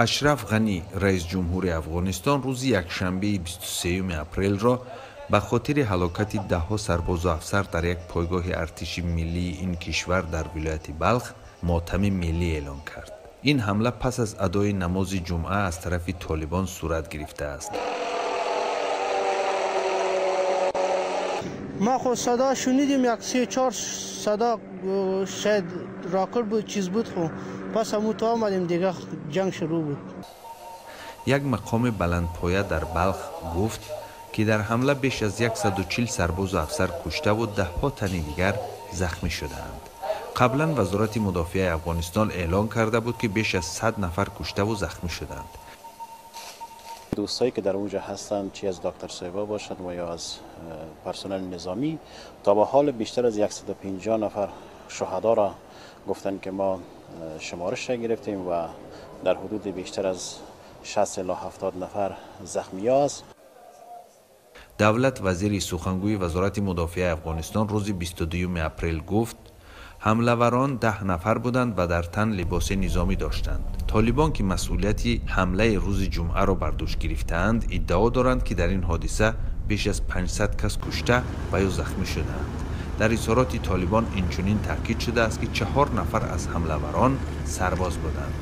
Ашраф Ғанӣ, раис ҷумҳури Афғонистон, рӯзи якшанбеи 23 апрелро ба хотири ҳалокати даҳҳо сарбозу афсар дар як пойгоҳи артиши миллии ин кишвар дар вилояти Балх мотами миллӣ эълон кард. Ин ҳамла пас аз адои намози ҷумъа аз тарафи толибон сурат гирифтааст. Ма хо садо шунидим, як се чор садо, шояд рокет буд, чиз буд, хо пас ҳамун то омадем, дига ҷанг шурӯъ буд. Як мақоми баландпоя дар Балх гуфт, ки дар ҳамла беш аз 140 сарбозу афсар куштаву даҳҳо тани дигар захмӣ шудаанд. Қаблан Вазорати мудофиаи Афғонистон эълон карда буд, ки беш аз 100 нафар куштаву захмӣ шуданд. دوستایی که در اونجا هستند، چی از دکتر صاحبا باشند و یا از پرسنل نظامی، تا به حال بیشتر از 150 نفر شهدا را گفتن که ما شمارش گرفتیم و در حدود بیشتر از 60 الی 70 نفر زخمی است. Давлат Вазири, сухангӯи Вазорати мудофиаи Афғонистон, рӯзи 22 апрел гуфт, ҳамлаварон 10 нафар буданд ва дар тан либоси низомӣ доштанд. Толибон, ки масъулияти ҳамлаи рӯзи ҷумъаро бар дӯш гирифтаанд, иддао доранд, ки дар ин ҳодиса беш аз 500 кас кушта ва ё захмӣ шудаанд. Дар изҳороти толибон инчунин таъкид шудааст, ки чаҳор нафар аз ҳамлаварон сарбоз буданд.